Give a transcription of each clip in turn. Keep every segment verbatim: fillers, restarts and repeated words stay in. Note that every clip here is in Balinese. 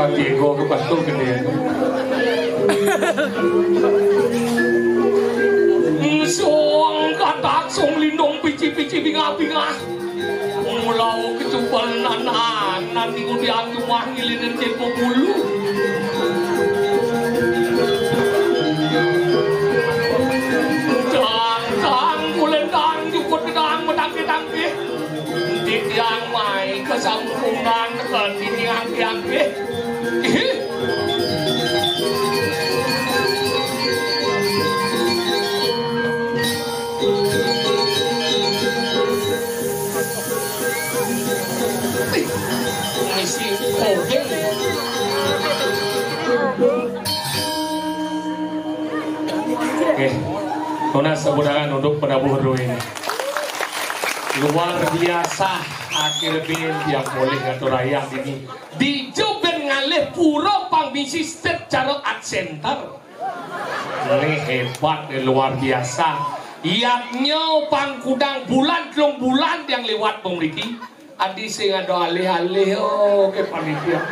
Tiga ke batu gede. Sung katak sung lindung pici-pici bingah-bingah. Mulau kecubal nanan nanti kudian cuma ngilinin tipu bulu. Tang tang kulendang jukut gedang menangke-tangke. Titiang mai kesampungan ke titiang tiang. Misi kogeng. Oke, tunas tepuk tangan untuk penabuh dulu ini. Luar biasa, akhirnya yang boleh ngatur ayah ini. Di Joben ngalih pura pang bisi stet cara art center. Ini hebat, ini luar biasa. Yadnya pang kudang bulan, telung bulan yang lewat pemriki. Adi sing ada alih-alih, oh, ke panitia.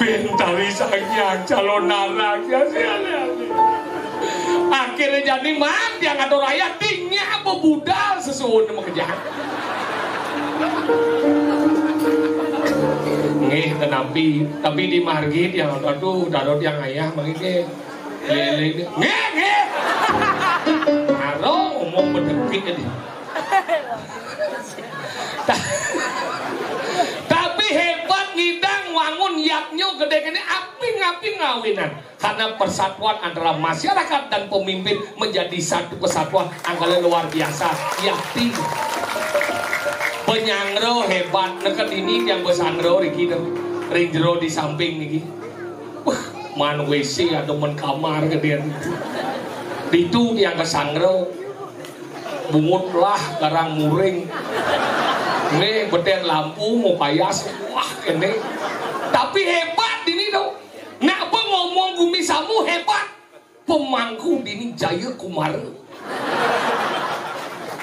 Bintari sangyang calon narang, ya, si alih-alih. Akhirnya jadi man, yang ada raya, tingnya apa budal sesuun sama kejang. Nggih, tenapi, tapi di margi yang aduh, darut yang ayah, mangke. Lele, nggih, nggih. Karo ngomong bedekik ini. Ta-, tapi hebat ngidang wangun yadnya gede kene aping-aping ngawinan. Karena persatuan antara masyarakat dan pemimpin menjadi satu kesatuan angkala luar biasa. Yakti. Penyangro hebat. Neket ini yang bersangro riki tuh. Ring jero di samping niki. Wah, man W C ada men kamar gede. Ditu yang kesangro. Bungut lah garang muring. Nih beten lampu mau payas. Wah, ini. Tapi hebat ini dong. Nak apa ngomong gumi samu hebat. Pemangku dini Jaya Kumara.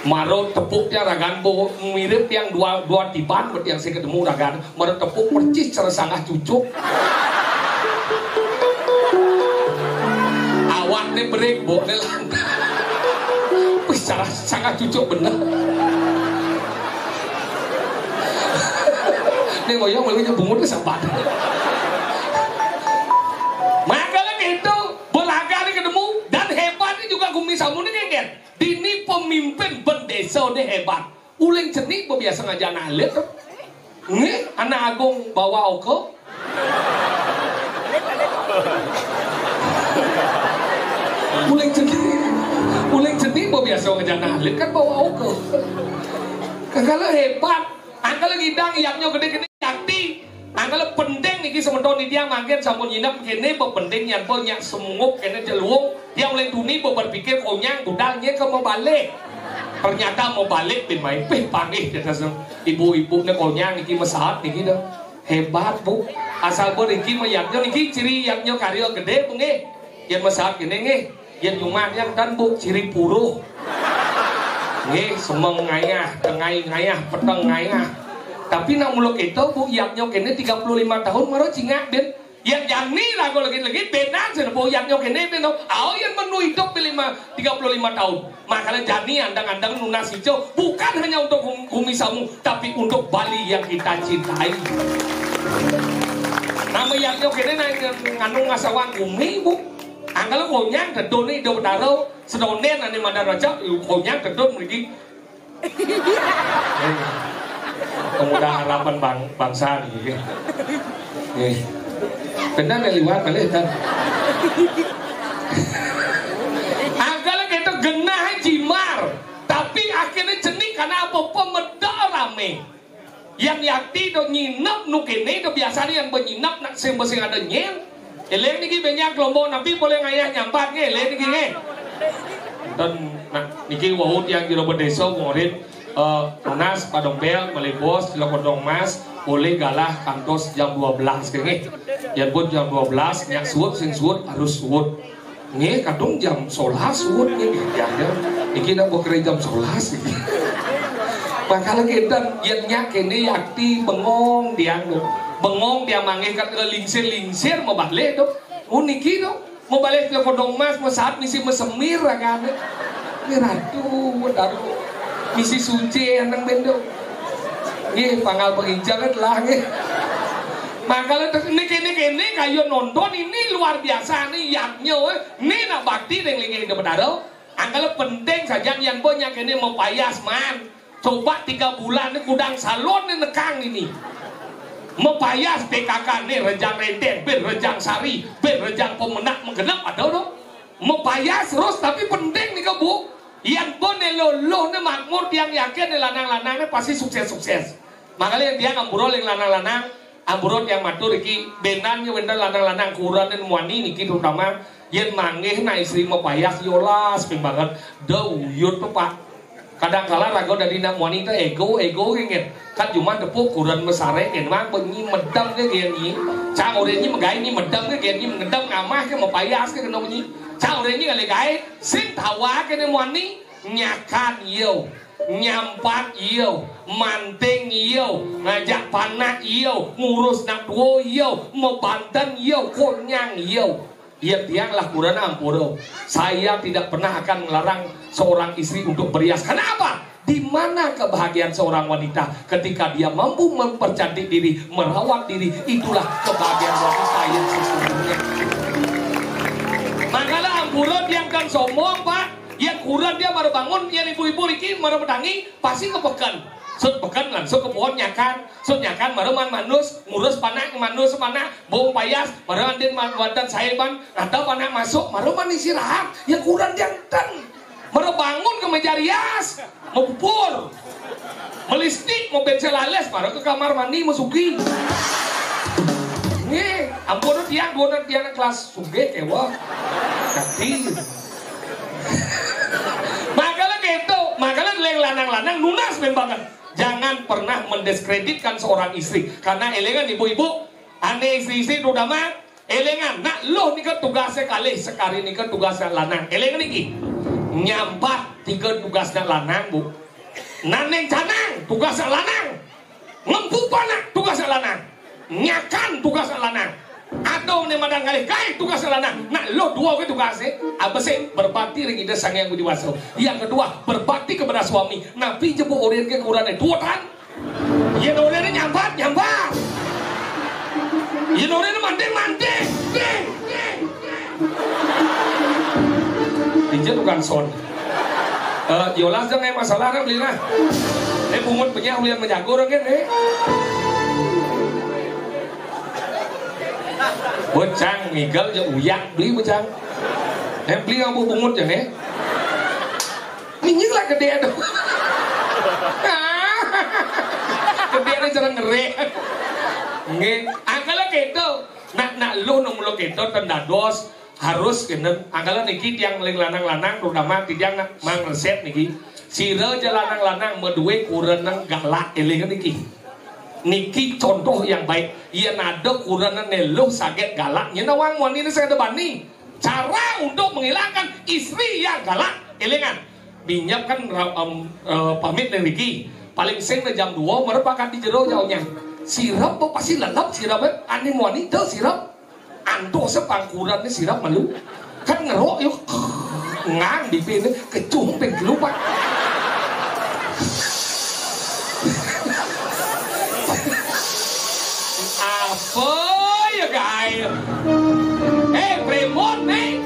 Maro tepuk tiang ragan bo mirip tiang dua dua tiban bet tiang saya ketemu ragan. Maro tepuk percis cara sanggah cucuk. Awak ni berik, bok ni lantak. Wih, cara sanggah cucuk bener. Ni ngoyong mulai bungut ke sabat. Maka lagi itu belaga ni ketemu dan hebat ni juga gumi samu ni kan. Dini pemimpin bendesa ni hebat. Uling cenik bebiasa ngajar anak alit tu. Nggih, anak agung bawa oko. Uling cenik, uling cenik bebiasa ngajar anak alit kan bawa oko. Kagala hebat. Angkala ngidang yaknya gede kene yakti. Angkala penting niki semeton ni tiang mangkin sampun nyinep kene bepenting yang bo nyak semungup kene celuung. Tiang oleh tuni bo berpikir konyang budal nye ke mau balik. Ternyata mau balik bin main pih panggih di atas ibu-ibu ne konyang niki mesaat niki dah. Hebat bu. Asal bo niki meyaknya niki ciri yaknya karya gede bu nggih. Yang mesaat kene nggih. Yen nyumah yang dan bu ciri puruh. Nggih, semeng ngayah, tengai ngayah, peteng ngayah. Tapi nak muluk itu bu yaknya kene tiga puluh lima tahun maro cingak bin. Yang jani lagu lagi lagi benar sih bu yaknya kene bin tau. Au yang menu hidup di lima tiga puluh lima tahun. Makanya jani andang-andang nunas hijau bukan hanya untuk gum- gumi samu tapi untuk Bali yang kita cintai. Nama yaknya kene naik nganu ngasawang gumi bu. Angkala konyang tedun ni do betara sedonden ane mandar raja konyang tedun mriki. Eh, pemuda harapan bang, bangsa ni. Eh. Benar ni liwat balik dan angkala kita genah jimar tapi akhirnya cenik karena apa pemeda rame. Yang yakti do nyinep nu kene do biasane yang benyinep nak sing sing ada nyen. Eleng niki banyak kelompok napi boleh ngayah nyambat nge eleng niki nge. Dan nak niki wahut yang jero bedesa murid eh, tunas padompel melibos jero kodong mas boleh galah kantos jam dua belas ke nge. Yang pun jam dua belas nyak suut sing suut harus suut. Nggih, kadung jam sebelas suut nggih. Ya, ya. Niki nak bekerja jam sebelas niki. Makala kénten, yén nyak kéné yakti bengong tiang to. Bengong tiang manggih kat lingsir-lingsir mabalih to. Puniki to. Mabalih ka kodong mas, masaat misi masemir ragané. Nggih ratu, daru. Misi suci anang bendo. Nggih, panggal panginjak lah nggih. Makala niki-niki kayun nonton ini luar biasa nih yaknya, eh. Ini nak bakti ning linggih Ida Betara. Angkala penting saja yén bo nyak kéné mapayas man. Coba tiga bulan ni kudang salon ni nekang ini. Mapayas P K K ni Rejang Renteng, bin Rejang Sari, bin Rejang Pemenak menggenep ada tu. Mapayas terus tapi penting ni ke bu. Yén bo ni luluh ni makmur tiang yakin ni lanang-lanang ni pasti sukses-sukses. Makanya tiang ampura ring lanang-lanang, ampura tiang matur iki, bénan ya wénten lanang-lanang kurenan muani niki terutama yén manggih nak istri mapayas yolas ping banget. Da uyut to, Pak. Kadang kala raga dadi nak muani to ego, ego nggih. Kan cuma tepuk kuren masaré kén mang benyi medem ke gén nyi. Cang oré nyi magaé nyi medem ke gén nyi ngedem ngamah ke mapayas ke kena benyi. Cang oré nyi kali gaé sing tawa ke ni muani nyakan yo. Nyampat iya, manting iya, ngajak panak iya, ngurus nak tua iya, mabanten iya, konyang iya. Ya tiang lah kurang ampura. Saya tidak pernah akan melarang seorang istri untuk berhias. Kenapa? Di mana kebahagiaan seorang wanita ketika dia mampu mempercantik diri, merawat diri, itulah kebahagiaan wanita yang sesungguhnya. Makala ampura tiang kan sombong, Pak. Yén kurenan dia mara bangun, yén ibu-ibu niki mara matangi, pasti ka peken. Sut peken langsung ka pohon nyakan, sut nyakan mara maan manus, ngurus panak manus panak, bong payas, mara andin man wadan saiban, ada panak masuk, mara maan istirahat, yén kurenan dia ten. Mara bangun ka méja rias, mapupur. Malistik, mapénsel alis, mara ka kamar mandi, masuki. Nggih, ampun tiang, dua tiang kelas sugih kéweh. Ganti. Makala kéto, makala ring lanang-lanang nunas membangan. Jangan pernah mendiskreditkan seorang istri. Karena élingan ibu-ibu, ané istri-istri terutama, élingan, nak luh nika tugasé kalih, sakadi nika tugasé lanang. Éling niki. Nyampat tiga tugasé lanang, Bu. Naning canang tugasé lanang. Ngempu panak tugasé lanang. Nyakan tugasé lanang. Aduh, né madan kalih gaé tugasé lanang. Nak luh dua ké tugasé, abesik berbakti ring Ida Sang Hyang Widi Wasa. Yang kedua, berbakti kepada suami. Napi ja Bu orén ké kurenané? Tuutan. Yén orén nyampat, nyampat. Yén orén manting, manting. Ding, ding, ding. Dija tukang son. Eh, yolas jang, eh, masalah kan beli nah. Eh, bungut penyah ulian menjago orang kan, eh. Bocang migel ja uyak beli bocang. Eh, beli ngambu bungut ja, eh. Minyak lah gedé tuh. Gedé né jarang ngeré. Nggih, angkala kéto. Nak, nak luh nang mula kéto ten dados harus kénten. Angkala niki tiang ring lanang-lanang terutama tiang nak mangresep niki. Sira ja lanang-lanang madué kurenan galak éling niki. Niki contoh yang baik. Yén ada kurenan né luh saget galak, nyén nawang muani né saget bani. Cara untuk menghilangkan istri yang galak. Élingan. Binyep kan ra-, em, eh, pamit ring niki. Paling sing né jam dua mara bakat di jero jauhnya. Sirep apa pasti lelep sirep, eh? Ané muani to sirep. Antuk sepangkuran né sirep malu. Kan ngerok yuk. Ngang di pin kecumping kelupak. Apa ya, guys? Eh, Premon nih.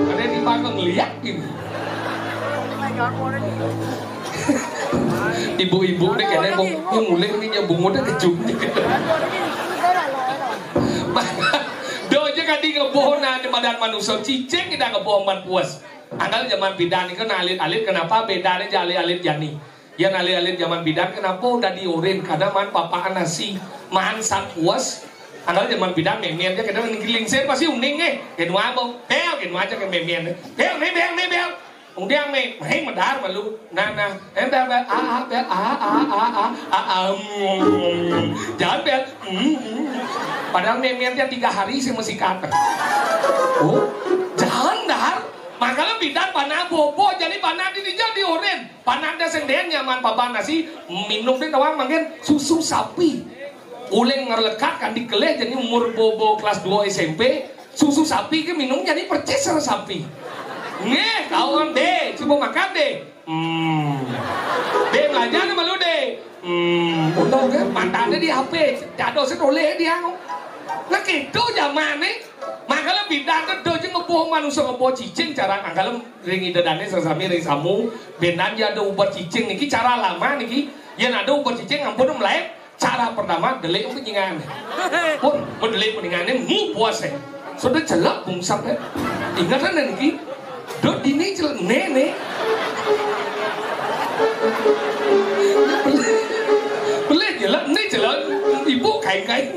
Ada di bangkang lihat ini. Ibu-ibu nih kayaknya mau ngulih nih nyambung udah kejum. Doa aja kadi ngeboh nah di badan manusia cicing kita ngeboh man puas. Angkal zaman bidan itu nah alit-alit kenapa bedanya alit-alit jani? Yén alit-alit zaman bidan kenapa udah diorin? Kadang maan papaan nasi, maan sakuas. Angkal zaman bidan mémén aja kadang ngiling saya pasti uning eh. Kenapa? Bel, kenapa aja ke mémén. Bel, né bel, né bel. Kemudian mé, mé medar malu. Nah, nah, eh bel bel, ah, ah, bel, ah, ah, ah, ah, ah, ah, mm. Jangan bel. Mm, mm. Padahal mémén aja tiga hari sih mesti kata. Oh, jangan dar. Makanya Pidan panah bobo, jani panah di dija di orin. Panah da sing den nyaman paban nasi, minum den tawang mangkin susu sapi. Uling ngerlekat kan dikelih, jani umur bobo kelas dua S M P, susu sapi ke minum jani percis sareng sapi. Nggih, kawan deh, coba makan deh. Hmm. Deh, belajar sama lu deh. Hmm, untung ke matane di H P, dados oleh dia. Nah, gitu zamane. Makanya pidan tuh dojo ngebuh manusia ngebuh cicing cara angkalem ring ida dane sesami ring samu. Benan ya ada ubat cicing niki cara lama niki. Yang ada ubat cicing ampun melek. Cara pertama delik penyingan. Pun mendelik penyingan ini mu puas ya. Sudah celak bungsap ya. Ingat kan niki? Dot dini celak nene. Beli, beli celak, ini celak ibu kain-kain.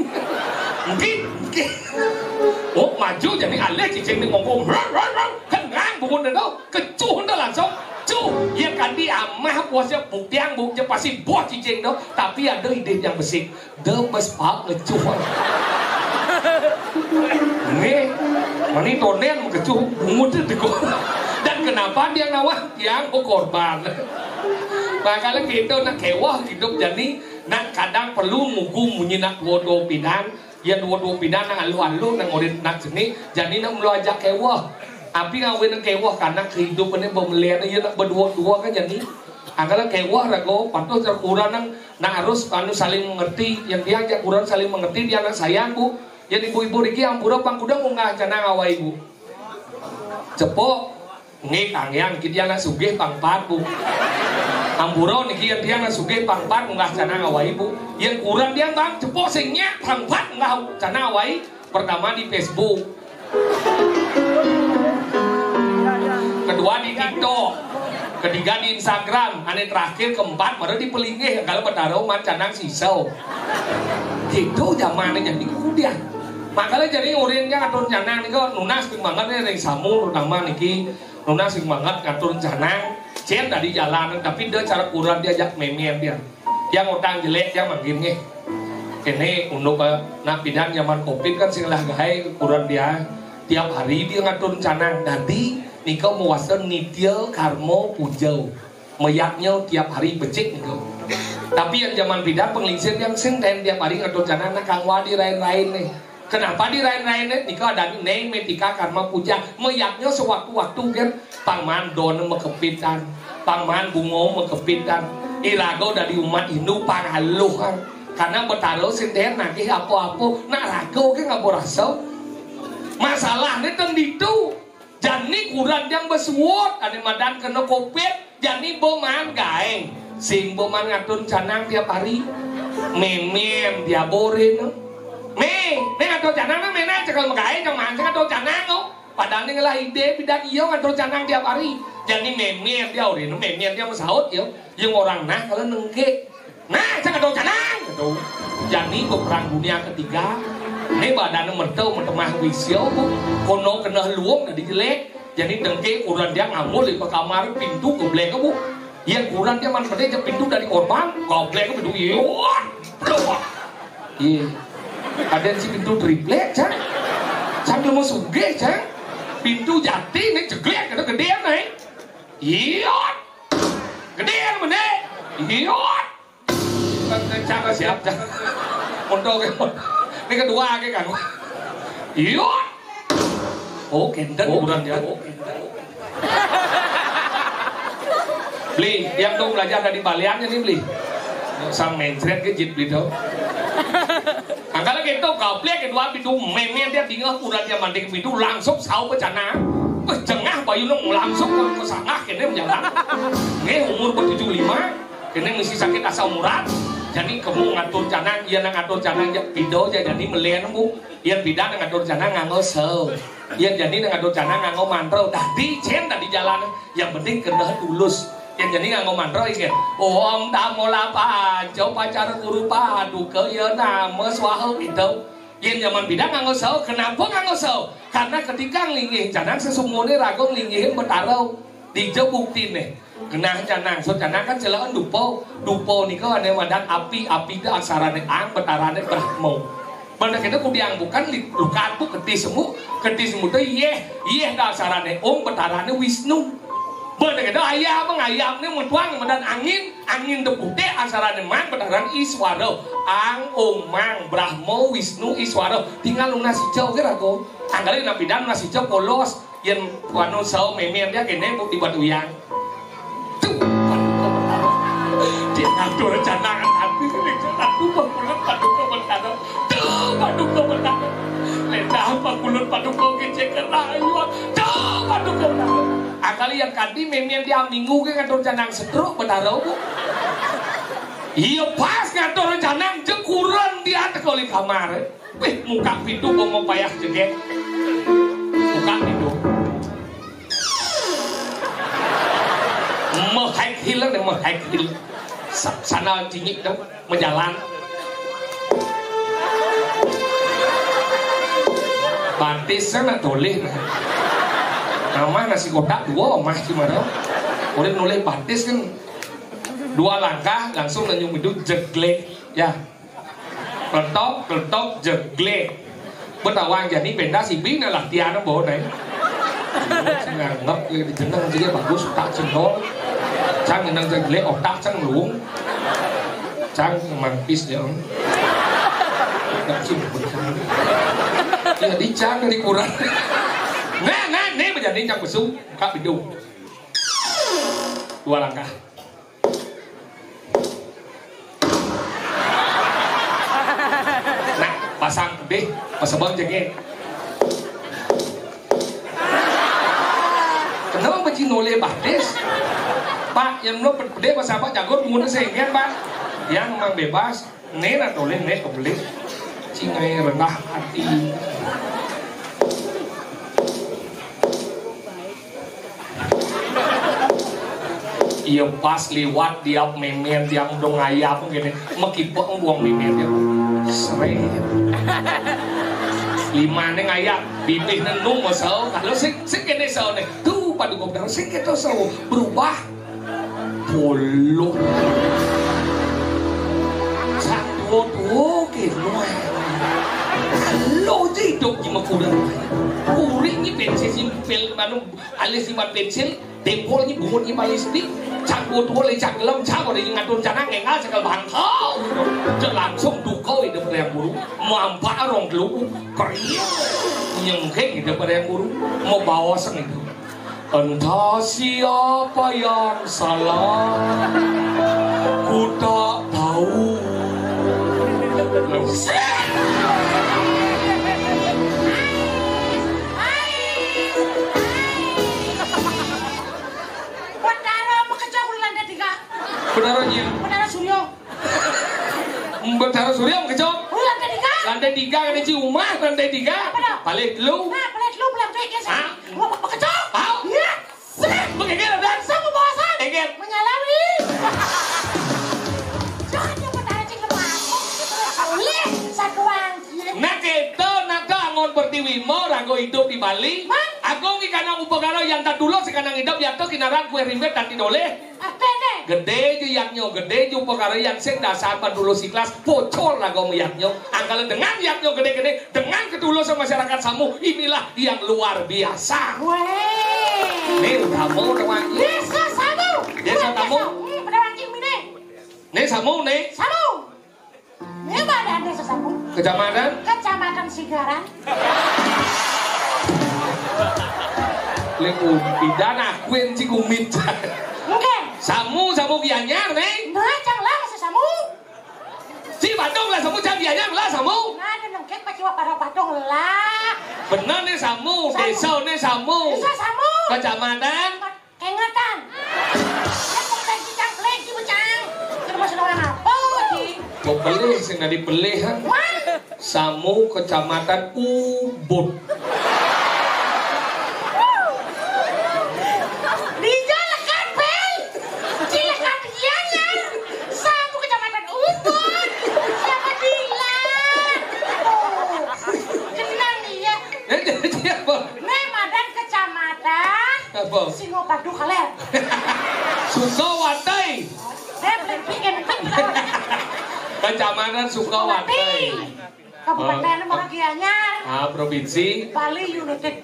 Mungkin, mungkin. Oh, maju jadi alih cicing ni ngomong. Rau, rau, rau. Kengang bungun dia tu. Kecuh dah langsung. Cuh. Ya kan di amah puasnya buktiang buktinya pasti buah cicing tu. Tapi ada ide yang besik. Demes pak ngecuh. Nih, mani tonen ngecuh bungut itu. Dan kenapa dia nawang? Yang korban. Makanya kita nak kewah hidup jani, nak kadang perlu ngugu munyi nak dua-dua pidan, ya dua-dua pidan nak alu-alu nak ngurit nak seni, jani nak melu ajak kewah. Api ngawin nak kewah karena kehidupan ini pemelian ya nak berdua-dua kan jani. Angkala kewah rago, patuh cara kuran nang, nang harus anu saling mengerti. Yang dia ajak kuran saling mengerti, dia anak sayang, Bu. Yang ibu-ibu niki ampura pang kuda munggah canang awai, Bu. Cepok. Nggih, Kang Yang, niki dia anak sugih pang pat, Bu. Ampura niki yang dia anak sugih pang pat munggah canang awai, Bu. Yang kuran dia bang cepok sing nyak pang pat munggah canang awai. Pertama di Facebook. Kedua di TikTok. Ketiga di Instagram. Ane terakhir keempat baru di pelinggih. Kalau Betara man canang sisau. Gitu zamannya jadi kudiah. Makanya jadi urinnya ngatur canang nih kok nunas banget nih ring samu terutama niki nunas banget ngatur canang. Cen tadi jalan tapi dia cara kurang diajak memer dia. Yang utang jelek yang manggil nih. Kene unduk eh, nak pidan zaman covid kan sing lah gahai kurang dia tiap hari dia ngatur canang. Dadi nika mewasa nitya karma puja. Meyaknya tiap hari becik nika. Tapi yang zaman pidan penglingsir yang sing ten tiap hari ngatur canang nak kangwa di rain-rain nih. Kenapa di rain-rain nih? Nika ada neng metika karma puja. Meyaknya sewaktu-waktu kan Pangman don makepitan, pangman bungo makepitan. Iraga dadi umat Hindu pangaluhan. Karena Betara sing ten nagih apa-apa, nak raga ke ngapa rasa. Masalahnya ten ditu. Jani kuran yang besuot, ada madan kena covid, jani boman gaeng. Sing boman ngatur canang tiap hari. Memen dia borin. Me, me ngatur canang, me na cekal magaeng, cang mancing ngatur canang, oh. Padahal nih ngelah ide pidan iya ngatur canang tiap hari. Jani memer dia ori nu memer dia mesaut ya. Yang orang nah kalau nengke. Nah, cang ngatur canang gitu. Jani ke perang dunia ketiga. Ini badan mertau metemah wisyo. Kono kena luung tadi jelek. Jani dengke orang dia ngamul di kamar pintu ke belakang bu. Yang kurang dia man pede pintu dari korban. Goblek pintu. Iya. Iya. Ada si pintu triplek, cang. Sambil mau sugih, cang. Pintu jati nih ceglek kena gedean nih. Iya. Gedean mana? Iya. Cang siap, cang. Untuk ini kedua ke kan. Iya. Oh, kenten kurang ya. Beli, yang dong belajar dari baliannya nih beli. Sang mencret ke jit beli dong. Angkala gitu, gablek kedua pintu memen dia tinggal kurang dia mandi ke pintu langsung sau ke sana. Wah, jengah bayu nong langsung ke sana kene jalan. Nge umur bertujuh lima, kene mesti sakit asam urat. Jadi kamu ngatur canang, iya nang ngatur canang ya pido aja jadi melen bu. Yang pidan ngatur canang nganggo seu. Yang jani ngatur canang nganggo mantra. Dadi cen tadi jalan. Yang penting kena tulus. Yang jani nganggo mantra ingat. Om tamo lapa anco pacar guru paduka ya nama swaha gitu. Yang zaman pidan nganggo seu. Kenapa nganggo seu? Karena ketika nglingih canang sesungguhnya raga nglingih Betara. Dija buktine. Genah canang, so canang kan celaan dupa. Dupa nika ane madan api, api ke aksarane ang, betarane Brahma. Benda kita kudiang bukan di lukat bu keti semu. Gede semuta yéh, yéh da asarané Om, betarané Wisnu. Bener da ayam, ayamné metuang madan angin, angin da putih asarané Man, betarané Iswara. Ang, Om, Mang, Brahma, Wisnu, Iswara. Tinggal nunas ijo ké raga. Anggalé napidan nunas ijo polos. Yén anu sao mémén dia kéné di Batuyang. Tuh, Paduka Betara. Dia ngatur janangan ati, aduh, Pakulun Paduka Betara. Tuh, Paduka Betara. Lendah Pakulun Paduka kecek rayu. Tuh, Paduka Betara. Anggalé yang kanti mémén dia minggu ké ngatur janang stroke Betara, Bu. Iya pas ngatur janang jekuran dia teka di kamar. Wih, muka pintu kok mau payah jegek. Muka pintu. Mehek hilang deh, mehek hilang. Sa- sana cinyik dong, menjalan. Batis sana toleh. Nama nasi kotak dua, omah gimana? Udah noleh batis kan. Dua langkah, langsung nanyung hidup jeglek. Ya. Kletok, kletok, jeglek. Betawang jani pentas ibi na latihan bawa naik. Nganggep ya dijeneng juga bagus, tak cendol. Cang ngenang jeglek, otak cang luung. Cang mampis dia. Nggak sih, bukan. Ya, di cang dari kurang. Nah, nah, nih menjadi cang besuk, kak bidung. Dua langkah. Nah, pasang pedih, pasang bang jengge. Kenapa beci noleh batis? Pak, yang lo pedih pasang apa jago, muna senggen, Pak. Yang memang bebas, né na toleh, né kebelih. Cingai rendah hati. Iya pas liwat dia mémén, dia dong ayam gini, mekipek buang mémén dia. Seret. Limané ngayap, bibihné nung mesel, kalau sing sing kene sel nih. Tuh, Paduka Betara, sing kita sel berubah. Puluh. Satu tuh gitu. Lo hidup di mekuda. Kuring ini pensil simpel, manu alis iman pensil, dempol ini bungut iman listrik, canggo tuh le canggelem, canggo ada yang ngatur janang, engal canggal bangkau. Cek langsung duka hidup pada yang buru, mampak rong gelubu, kering, nyengkeng hidup pada yang buru, mau bawa seng itu. Entah siapa yang salah, ku tak tahu. Betara makejang lantai tiga. Betaranya. Betara Suryo. Betara Suryo makejang. Oh, lantai tiga. Lantai tiga kan, ci, umah lantai tiga. Apa dah? Paling telu. Nah, paling telu, paling tiga sih. Hah? Gua makejang. Hah? Iya. Sih. Makejang ada. Langsung ke bawah sana. Eget. Menyalawi. Jangan yang betara cing lemah. Boleh, satu angin. Nah, kita nak anggon pertiwi mo, rago hidup di Bali. Mang. Agung ikanang upakara yang tak dulu sekanang hidup, yang tuh kinaran kue rimbet dan tidoleh. Gedé ja yadnya, gedé ja upakara yang sing dasar pandulus ikhlas, pocol lagu yadnya. Angkala dengan yadnya gedé-gedé, dengan ketulusan masyarakat Samu, inilah yang luar biasa. Wéh. Né utama, teman. Désa Samu. Désa Tamu. Hmm, pada ranking mine. Né Samu, né. Samu. Ini mana ada sesapu? Kecamatan? Kecamatan Sigaran. Lek u-, pidan akuin cik umit. Mungkin. Samu, Samu Gianyar, né? Nah, cang lah, sesamu. Si Badung lah, Samu, cang Gianyar lah, Samu. Nah, ada nengkek paciwa para Badung lah. Bener né, Samu. Samu. Désa né, Samu. Désa Samu. Kecamatan? Kengatan. Aku pengen cicang pelegi, becang. Terus orang apa, Ji? Kok pelih, sing dari pelih, ha? Wah. Samu, Kecamatan Ubud. Dija lekat, Pel. Ci lekat iya, ya. Samu, Kecamatan Ubud. Siapa bilang? Oh, kenal iya. Eh, jadi apa? Né madan kecamatan. Apa? Singapadu kaler. Sukawati. Né, beli bikin. Kecamatan Sukawati. Kabupaten. Oh. Maragianya. Ah, provinsi. Bali United.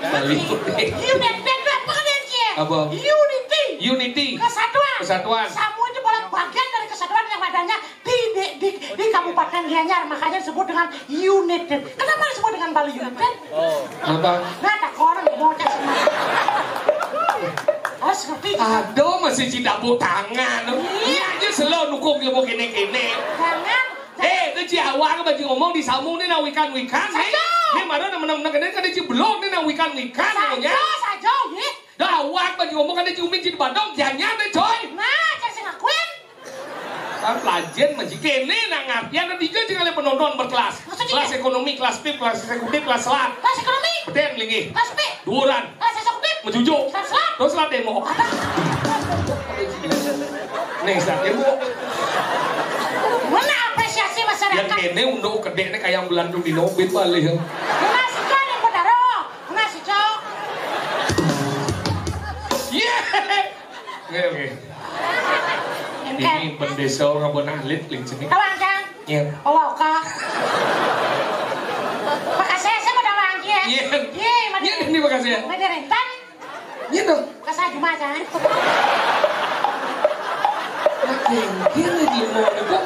Bali United. United itu apa kan ya, Cie? Apa? Unity. Unity. Kesatuan. Kesatuan. Samu itu adalah bagian dari kesatuan yang adanya di, di, di, di Kabupaten Gianyar. Makanya disebut dengan United. Kenapa disebut dengan Bali United? Apa? Nah, tak orang mau cek semua. Harus ngerti. Aduh, masih cinta tangan. Iya. Iya aja selo nukung ilmu kene-kene. Jangan. Eh, itu ci awak baju ngomong di samu nih na wikan-wikan nih. Saja. Nih mana na menang-menang kene kan ci belum nih na wikan-wikan namanya. Saja, saja, nih. Dah awak baju ngomong kan ci umin ci badong jangan deh coy. Nah, cek sing akuin. Kan pelajen masih kene na ngartian dan tiga sing ada penonton berkelas. Maksudnya? Kelas ekonomi, kelas pip, kelas eksekutif, kelas selat. Kelas ekonomi. Peten lingi. Kelas pip. Duuran. Kelas eksekutif. Menjunjung. Kelas selat. Terus selat demo. Apa? Nih, selat demo. Mana apresiasi masyarakat? Yang kene untuk kedek nih kayak bulan tuh di nobit balik. Mana sih kan yang berdarah? Mana sih, Cok? Iya. Oke, oke. Ini bendesa ngabon alit ling sini. Tawang, Cang. Iya. Oh, oka. Makasih, saya mau tawang, ya. Iya. Iya, mati. Iya, ini makasih ya. Mati rentan. Iya tuh. Kasih cuma, Cang. Oke, gini di mau itu.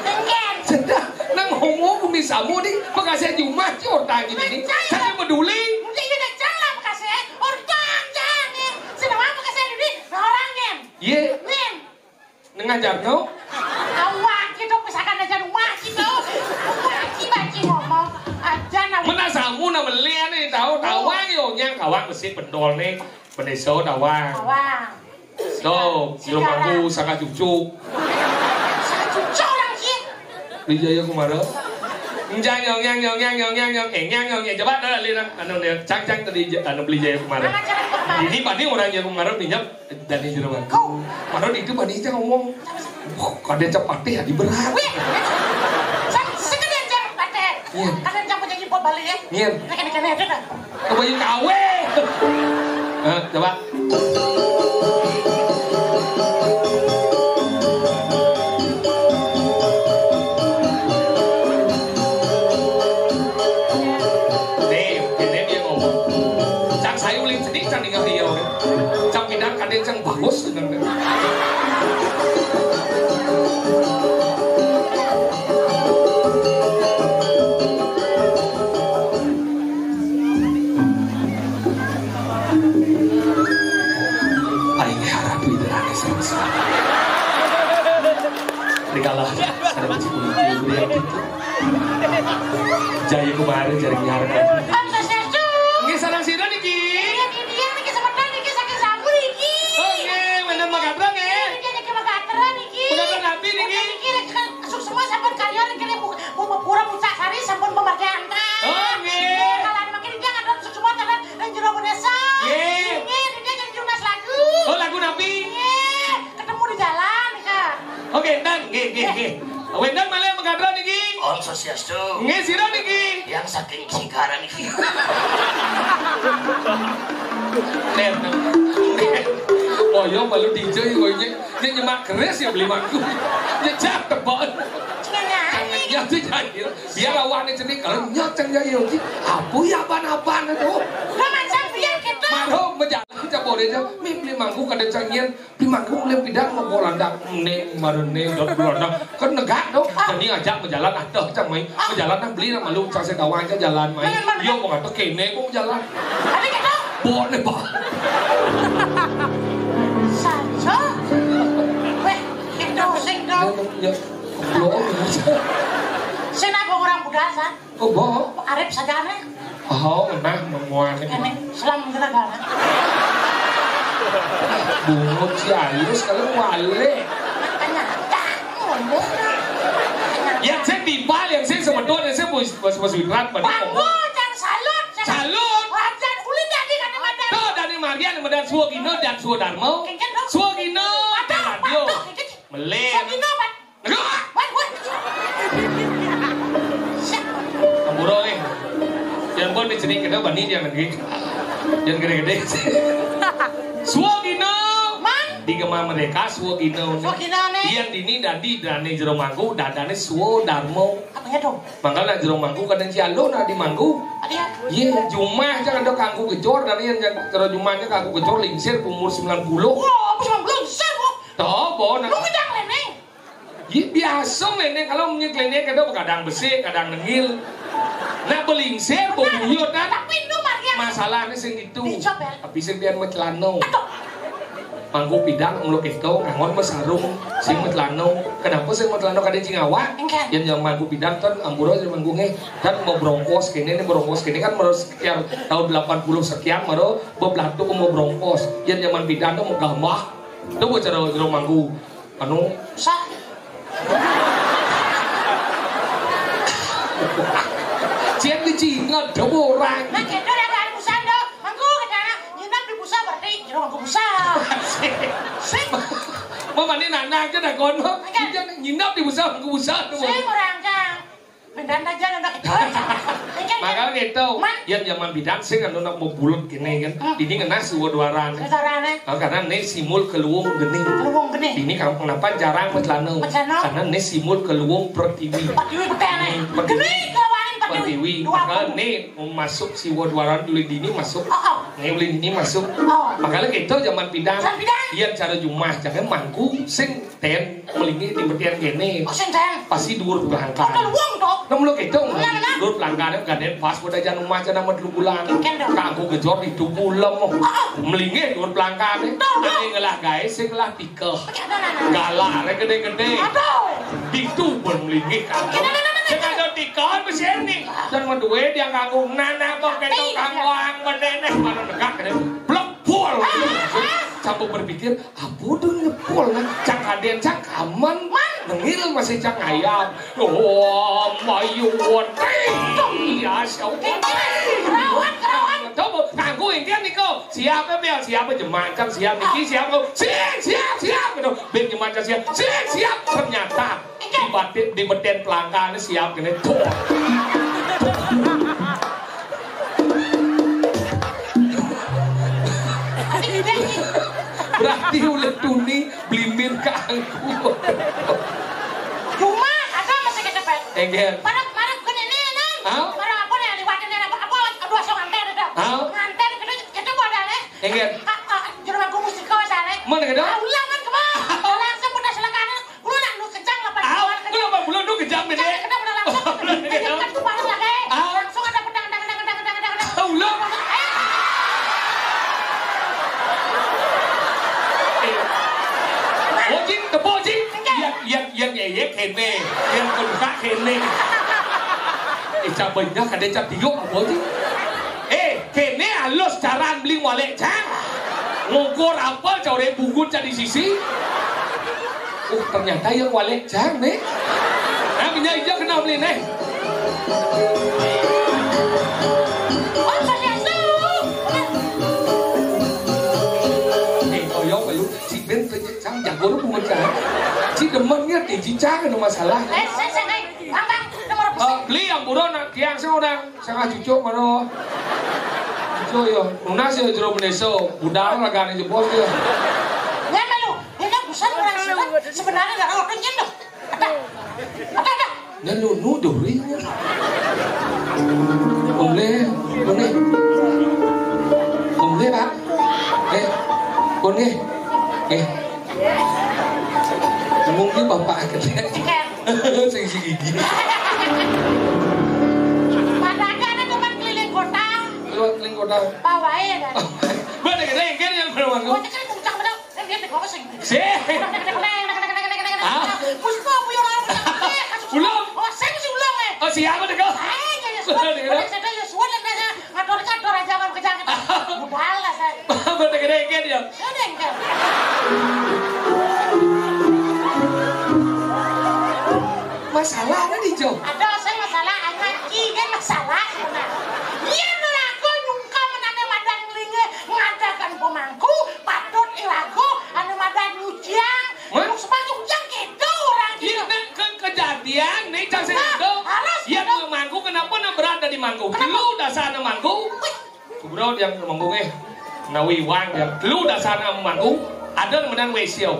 Enggak. Sudah, nang homo bumi samu nih, makasih cuma ci orta gini nih. Saya peduli. Mungkin kita jalan makasih, orta jangan. Sudah mau makasih dulu, orang, Ngin. Iya. Ngin. Ngajar no. Awak gitu, misalkan aja rumah gitu. Rumah ci banci ngomong. Aja na. Mena samu na melian nih, tahu, tawang yo, nyang kawang besi pendol nih. Bendesa tawang. Tawang. So, Sekarang. Belum aku sangka cucu. Sangka cucu orang ci. Di Jaya Kumara. Nyang, nyang, nyang, nyang, nyang, nyang, nyang, nyang, eh, nyang, nyang, nyang. Coba dah, lihat, anu, nih, cang, cang tadi, anu, beli Jaya Kumara. Mana cara kemana? Ini mana orang Jaya Kumara, minyak. Dan di jero batu. Kau. Padahal itu bani aja ngomong. Wah, kadén cang patih ya di berat. Wih. Sa-, sekalian cang patih. Iya. Kadén cang penyanyi pop Bali ya. Iya. Nah, kene-kene aja dah. Coba yuk kawe. Eh, coba. Nih, ini dia ngomong. Cang saya uling sedih, cang dengar dia. Cang pindah kadén cang bagus dengan. Aing harap itu aneh sama sekali. Dikalah ada baju kulit yang gitu. Jaya kemarin jadi nyaran. Om Swastiastu. Nggih, sareng sira niki? Iya, niki, niki semeton niki saking Samu niki. Oke, wénten Makatra nggih. Niki, niki Makatra niki. Makatra napi niki? Niki rek suksma sampun karya niki rek bu-, bu-, pura Puncak Sari sampun pembagian. Oh, nggih. Kalan makin dia ngatur suksma kalan ring jero desa. Nggih. Nggih, dia jadi tunas lagu. Oh, lagu napi? Nggih, ketemu di jalan, Kak. Oke, nang, nggih, nggih, nggih. Wénten malih Makatra niki? Om Swastiastu. Nggih, sira niki? Yang saking Sigara niki. Nen. Oh, ya malu D J kowe nyek. Nek nyemak keris ya beli mangku. Ya jak tebak. Ya, ya, ya. Biar awakne cenik kalau nyot cang ya, ya, iki. Apa ya, apa-apa itu? Lah, macam biar gitu. Marho menjalan, cak boleh aja. Mi beli mangku kada cang yen. Di mangku oleh pidan mau bolandak, nek marene udah bolandak. Kan negak dong. Jadi ngajak berjalan ada cang mai. Berjalan nang beli nang malu cang saya kawan aja jalan mai. Yo mau ngatur kene mau jalan. Ada kita. Boleh, Pak. Saja. Weh, itu sing dong. Ya, ya. Lo. Sing apa orang budal, San? Oh, bo. Arep sajane. Oh, ngenah nemuan. Kene selam kena gala. Bungut si alus kalau wale. Makanya tak ngomong. Yang saya timpal, yang saya sebetulnya saya bos bos bos witrat pada. Bangun, jangan salut. Salut. Wajan kulit jadi kan madan. Tuh dari Marian madan Suwagina dan Suwadarma. Kengken dong. Suwagina. Aduh, radio. Aduh, kengken. Melin. Suwagina, Pak. Aduh. Wah, wah. Ampura nih. Yang pun di sini kita bani dia lagi. Yang gede-gede. Suwagina. Man. Di Gema Merdeka, Swagina. Swagina né. Yén dini dadi dané jero mangku, dadané swadarma. Apa ya dong? Mangkana jero mangku kadén cialo nak di mangku. Ada ya? Iya, jumah aja ada kangku gejor, dan yén jero jumahnya kangku gejor lingsir umur sembilan puluh. Wah, apa sembilan puluh lingsir, Bu? Toh, bo, nak. Lu ngedang léné. Iya, biasa léné, kalau menyik léné kadang begadang besik, kadang nengil. Nak belingsir, bebuyut, kan? Tapi itu marga. Masalahnya sing itu. Dicop ya? Tapi sing biar mecelano. Aduh. Mangku pidan, mulu kéto, ngangon mesarung, sing mecelano. Kenapa sing mecelano kadén cingawak? Engké. Yén yang mangku pidan kan ampura, yang mangku ngé, kan mau brongkos kéné, né brongkos kéné kan harus sekian tahun delapan puluh sekian, baru bebelatu mau brongkos. Yén zaman pidan tuh mau gambah. Itu buat cara jero mangku. Anu, sa. Cien di Cina, ada orang. Nah, gitu ya, kan, busan, dong. Mangku, kata, nginep di busa, berarti jero mangku busa. Sing. Mama, ini anak aja dah, kono. Enggak. Dia nginep di busa, mangku busa, tuh. Sing, orang, kan. Beneran aja, anak itu. Enggak, makanya gitu. Man. Yén zaman pidan sing anu nak mau bulut kéné kan. Hmm. Ini ngenah swadarma. Swadarma. Ah, karena né simul keluung geni. Keluung geni. Ini kampung apa jarang mecelano. Mecelano. Karena né simul keluung pertiwi. Pertiwi betul, né. Hmm, pertiwi. Geni kelawan pertiwi. Pertiwi. Dua. Maka puluh. Né masuk swadarma dulu dini masuk. Oh, oh. Né dulu dini masuk. Oh. Makanya gitu zaman pidan. Zaman pidan. Yén cara jumah, jangan mangku sing ten melinggih di betian kéné. Oh, sing ten. Pasti duur pelangkan. Oh, keluung, toh. Nah, mulu kéto. Benar, benar. Duur pelangkan, kadén pas udah jangan rumah aja nama dulu bulan. Engké, dong. Kangku gejor di tubuh lem. Ah, ah. Melinggih duur pelangkan. Betul, betul. Ane ngelah gaé, sing ngelah tikeh. Betul, betul, betul. Galah, rek gedé-gedé. Aduh. Ditu pun melinggih kangku. Engké, betul, betul, betul. Sing ada tikeh, mesin nih. Dan medué dia kangku, nana kok kéto. Iya. Kangku ang bedéné, mana negak, gedé. Blek, pol. Ah, ah, ah. Sampai berpikir, Abu dun ngepul, nah, cang kadén, cang kamen, nengil masih cang ayam. Oh, mayu wati. Iya, siau. Kerawat, kerawat. Coba, kanggo engké niko. Siapa, Bel? Siapa jemacan? Siap niki, siap lo. Siap, siap, siap. Gitu. Bin jemacan siap. Siap, siap. Ternyata di batin, di beten pelangkane siap kene. Tuh. Berarti ulah tuni blimbir kanggo. Cuma ada masih kecepet. Engger. Pada, pada kene nih, Nang. Hah? Pada apa nih, liwatin apa, apa, aduh, asal nganter itu. Hah? Nganter itu, itu modalnya. Engger. Ah, ah, jero aku musik kau sana. Mana gitu? Ah, ulang kan, kemana? Langsung udah silakan. Kulo nak nu kejang lapan bulan. Kulo lapan bulan nu kejang, Dek. Kejang, kejang, langsung. Langsung ada pedang, pedang, pedang, pedang, pedang, pedang. Ulo. Eh. Oh, Jing, tepuk, Jing. Iya, iya, iya, iya, iya, kene. Iya, kebuka kene. Eh, cabainya kadé cap tiuk apa, Jing? Eh, kene alus caran beli walek cang. Ngukur apel core bugut jadi sisi. Oh, ternyata yang walek cang nih. Nah, minyak hijau kena beli nih. Oh, saya suruh. Eh, koyok lu si Ben kerja cang jago lu bukan cang. Si demennya tinggi cang ada masalah. Eh, saya, saya, eh, bang, bang, nomor apa sih? Eh, beli yang buron, tiang seorang. Sanga cucuk mano. Cucuk yo, nunas yo jero menesa, budal lagane jebos yo. Ya malu, ini busan orang Sunda sebenarnya nggak tahu tuh nyen tuh. Ada, ada, ada. Nyen nunu duri. Boleh, boleh. Boleh, Pak. Eh, boleh. Eh. Mungkin bapak akhirnya. Sing si gigi. Padahal ada teman keliling kota. Keluar keliling kota. Bawain. Bener gede, kan yang belum aku. Kota kan puncak bener. Kan dia ngomong sing. Sih. Puspa, bu, yang orang. Ulang. Oh, saya mesti ulang, eh. Oh, siapa deh kau? Saya jadi suara. Ulang, ulang. Saya jadi suara, dan saya ngatur-ngatur aja, kan, kejang. Budal lah, saya. Bener gede, kan ya? Saya deh, enggak. Masalah ada di Jo. Ada, saya masalah, anak cigen masalah. Iya, nuraga nyungka menane madan ngelinge ngadakan pemangku, patut ilago, anu madan nyuciang. Hah? Nuk sepatu jang gitu, orang gitu. Iya, kan ke-, kejadian, nih, cang sing itu. Harus. Iya, gitu. Mangku, kenapa nak berada di mangku? Kenapa? Lu dasar mangku. Wih. Kubro yang manggung eh. Nawi wan yang lu dasar manggung. Ada né madan Wésya.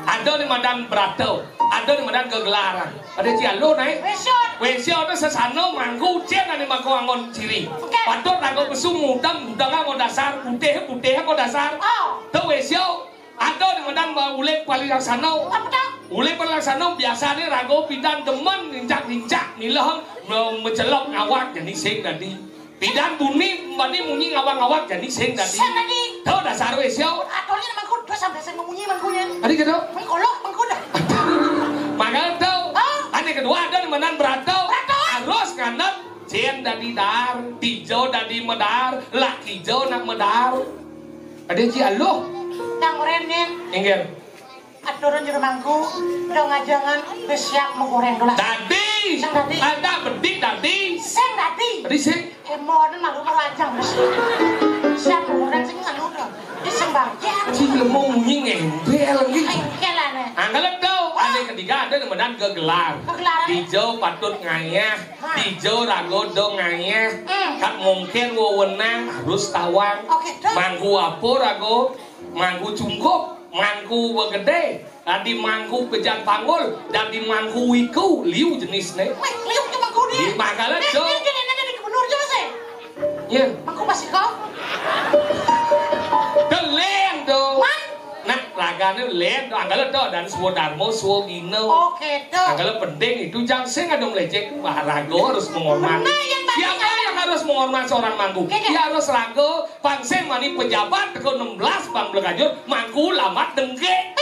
Ada né madan Brata. Ada né madan Gegelaran. Ada ci aluh naé. Wésya. Wésya to sasana mangku cén ané mangku anggon ciri. Oké. Patut raga pesu mudeng, mudeng anggon dasar, putih, putih anggon dasar. Oh. To Wésya. Ada né madan ba-, uling parilaksana. Apa to? Uling parilaksana biasané raga pidan demen nincak-nincak, miléh me-, macelep ngawag jani sing dadi. Pidan buni bani munyi ngawag-ngawag jani sing dadi. Sing dadi. To dasar Wésya. Aturné mangku, duh sampai sing mamunyi mangkuné. Adi kéto? Mangkoloh, mangku dah. Mangga to. Ah. Ané kedua ada né madan Brata. Brata. Harus nganut cén dadi daar, dija dadi madaar, lakija nak madaar. Ada ci aluh. Nang oréng, Nyén. Inggih. Aturun jero mangku, dong ajangan besiak magoréng dolas. Dadi. Sing dadi. Ada bedik dadi. Sing dadi. Dadi sing. Émon malu malu ajang besiak. Siap magoréng sing anu to. Di sing bagian. Ci lemu munyi ngémbél gitu. Éngkél ané. Anggal to, ané ketiga ada né madan gegelar. Gegelar. Dija patut ngayah, dija raga da ngayah. Hmm. Kat mungkin wewenang harus tawang. Oké, to. Mangku apa raga? Mangku cungkup, mangku begedé, dadi mangku pejang panggul, dadi mangku wiku, liu jenisné. Wéh, liu cuma mangku dia. Di Bangkalan, Cok. Dia, dia, dia, dia, dia gubernur juga sih. Iya. Mangku masih kau. Deleng, Cok. Man? Nah, ragané lén, Cok. Anggalan, Cok, dan swadarma, swagina. Oké, Cok. Anggalan penting itu, jang sing ada melecek, wah, raga harus menghormati. Benar, yang tadi. Siapa yang harus menghormati seorang mangku? Oké, oké. Dia harus raga Pang sing mani pejabat teka enam belas bang blekajur mangku lambat dengkek.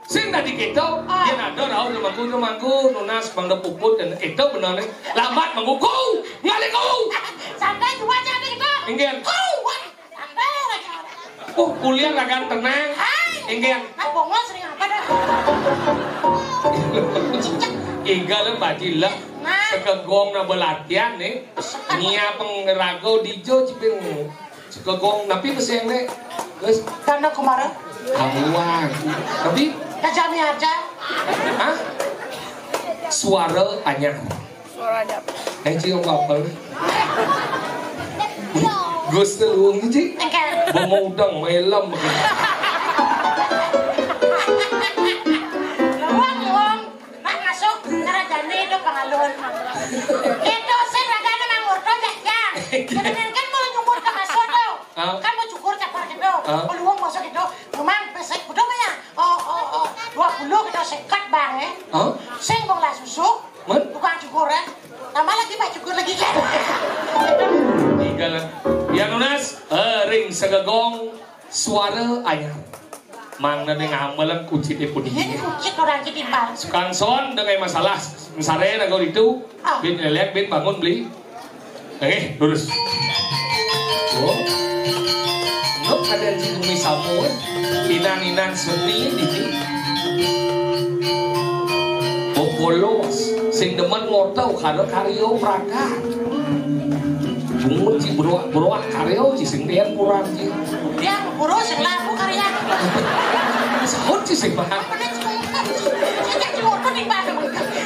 Sing dadi kéto, yén ada rauh mangku, mangku, nunas bang puput dan kéto bener né. Lambat mangku, ku, ngalih ku. Santai, cuma aja ada kita. Inggih. Ku, wah, santai aja. Uh, kuliah ragan tenang. Hai. Inggih. Nah, bongol sering apa dah? Igal baji lah. Nah. Sekegong na belatihan né. Nyiapang raga dija ciping. Sekegong, napi pesenné? Terus? Tanda kemara. Amuan. Tapi? Kajami aja. Hah? Suara anyar. Suara anyar. Eh, Ci, apa-apa? Gus Teluung, Ci. Oké. Bama udang, malam. Luang, luang. Mak masuk karajané itu pangalun. Itu sing ragané mangurta, Jang. Kemudian kan mau nyukur ke masuk tuh. Ah. Kan mau cukur cakar gitu. Ah. Peluang masuk gitu. Memang pesek udah mah ya. Oh, oh, oh. Dua puluh kita sekat bang ya. Ah. Sing bang lah susu. Tukang cukur ya. Tambah lagi pak cukur lagi kan. Tiga lah. Yang nunas, eh, ring segegong. Suara anyar. Mangda né ngamelan kucit puniki. Kucit orang ketimbang. Sukangson dengan masalah. Mesare nago itu. Ah. Bin elek, bin bangun beli. Oké, lurus. Oh. Nuk ada di bumi samun. Inan-inan seni di sini. Bobolos. Sing demen ngorta ukara karya prakat. Bungut ci beruak-beruak karya ci sing déan kurang ci. Dia guru sing laku karya. Sahut ci sing paham. Apa dia cuma sejak di orto di mana?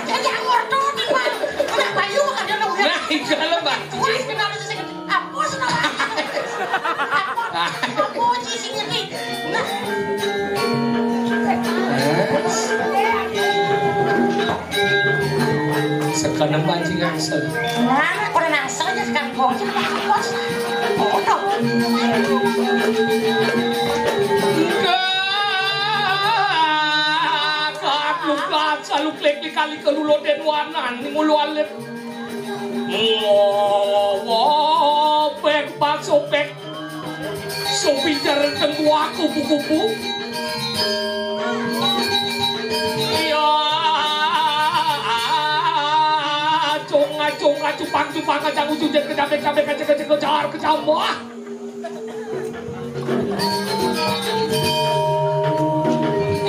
Sejak orto di mana? Kena bayu makan dia nunggu. Nah, itu kalau Mbak. Wah, kenapa sih? Apa sih namanya? Apa? Apa sih sing iki? Nah. Sekarang banci ngangsel. Nah, ora nangsel aja sekarang gong. Apa? Apa? Kaat lukat, saluk lek kali kelulo den wanan, ngulu alit. Ngowopek, pasopek. Sopijar tengguak kupu-kupu. Iya. Acung, acung, acupang, cupang, acang, ucu, jet, kecambek, cambek, kecek, kecek, kejar, kecambah.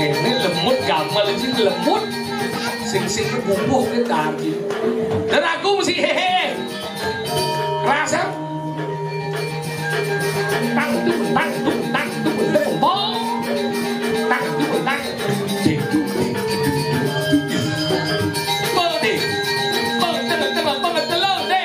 Ini lemut gamal ini lemut. Sing sing bubuh ke tadi. Dan aku mesti hehe. Rasa. Tang tung tang tung tang tung tung bong. Tang tung tang. Ding, ding, ding, ding, ding, ding, ding. Pede. Pede, pede, pede, pede, pede.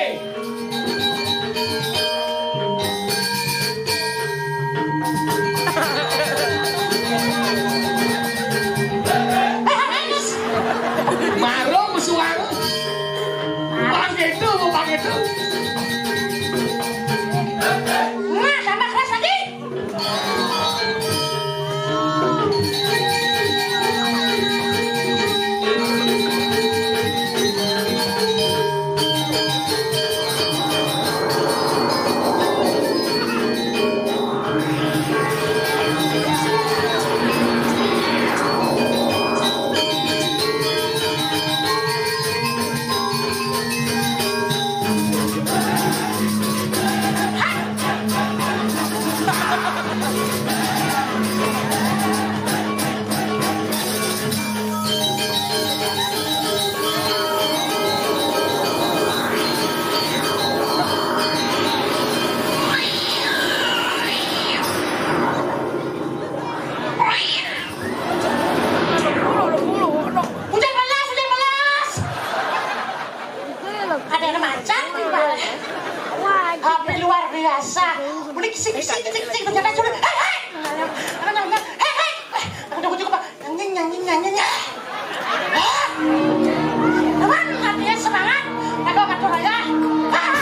Hujan melas, hujan melas. Ada yang macan di balik. Tapi luar biasa. Boleh kisik, kisik, kisik, kisik, ternyata sudah. Hei, hei. Anak, anak, anak. Hei, hei. Eh, anak, tunggu, tunggu, Pak. Nyanyi, nyanyi, nyanyi, nyanyi. Hah? Teman, latihan semangat. Aku akan turun ya. Hah?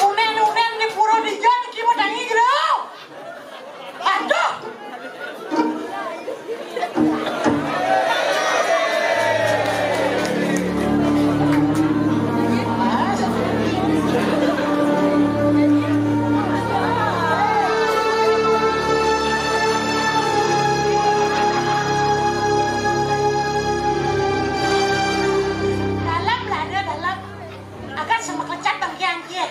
Unen, unen, di pura di jalan, gimana tangi, gitu? Aduh. Dalam lah dia, dalam. Akan sama kelecat bang kian kian.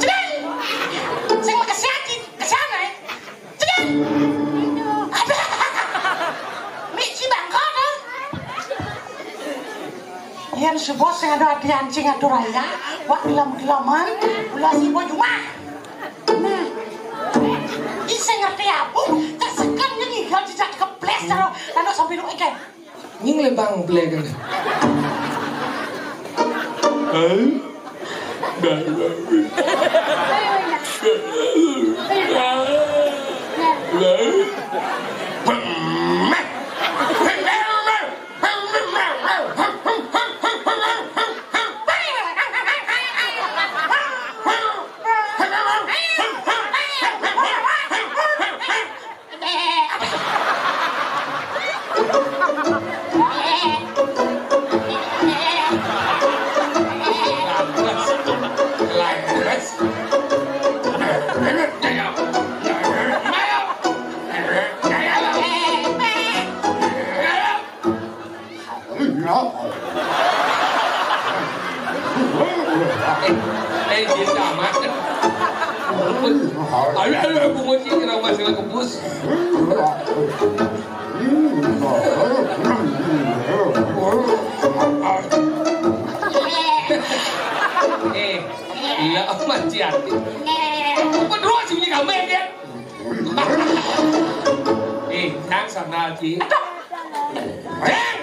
Cepat. Sing makasih aja ke sana ya. Cepat. Ada. Miji bangkot, ah. Yan si bos yang ada hati anjing atur raya, wak gelam-gelaman, ulah si bos cuma. Nah. Iseng ngerti apa? Tersekan yang ngigal jejak keples kalau kalau sampai lu ikan. Nying lebang belegan. Hah? Eh, dia sama. Ayo, ayo, aku mau sih kira masalah kebus. Eh, iya, amat hati. Apa terus bunyi kamu ya, dia? Eh, jang sana, Ji. Jang!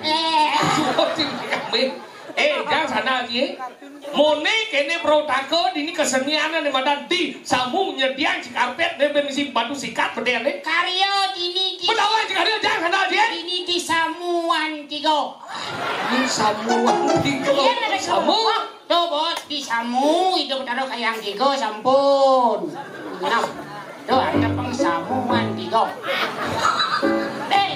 Eh, suruh si kami. Eh, jang sana, Ji. Mone kene protako dini kesenian ne madan di samu nyedian si karpet ne ben isi batu sikat bedene. Karya dini di Bedawan si karya jang sana, Ji. Dini di samuan tiga. Di samuan tiga. Iya, ada samu. Samu. Tuh, Bos, di samu itu betara kayang tiga sampun. Nah, tuh ada pengsamuan tiga. Eh,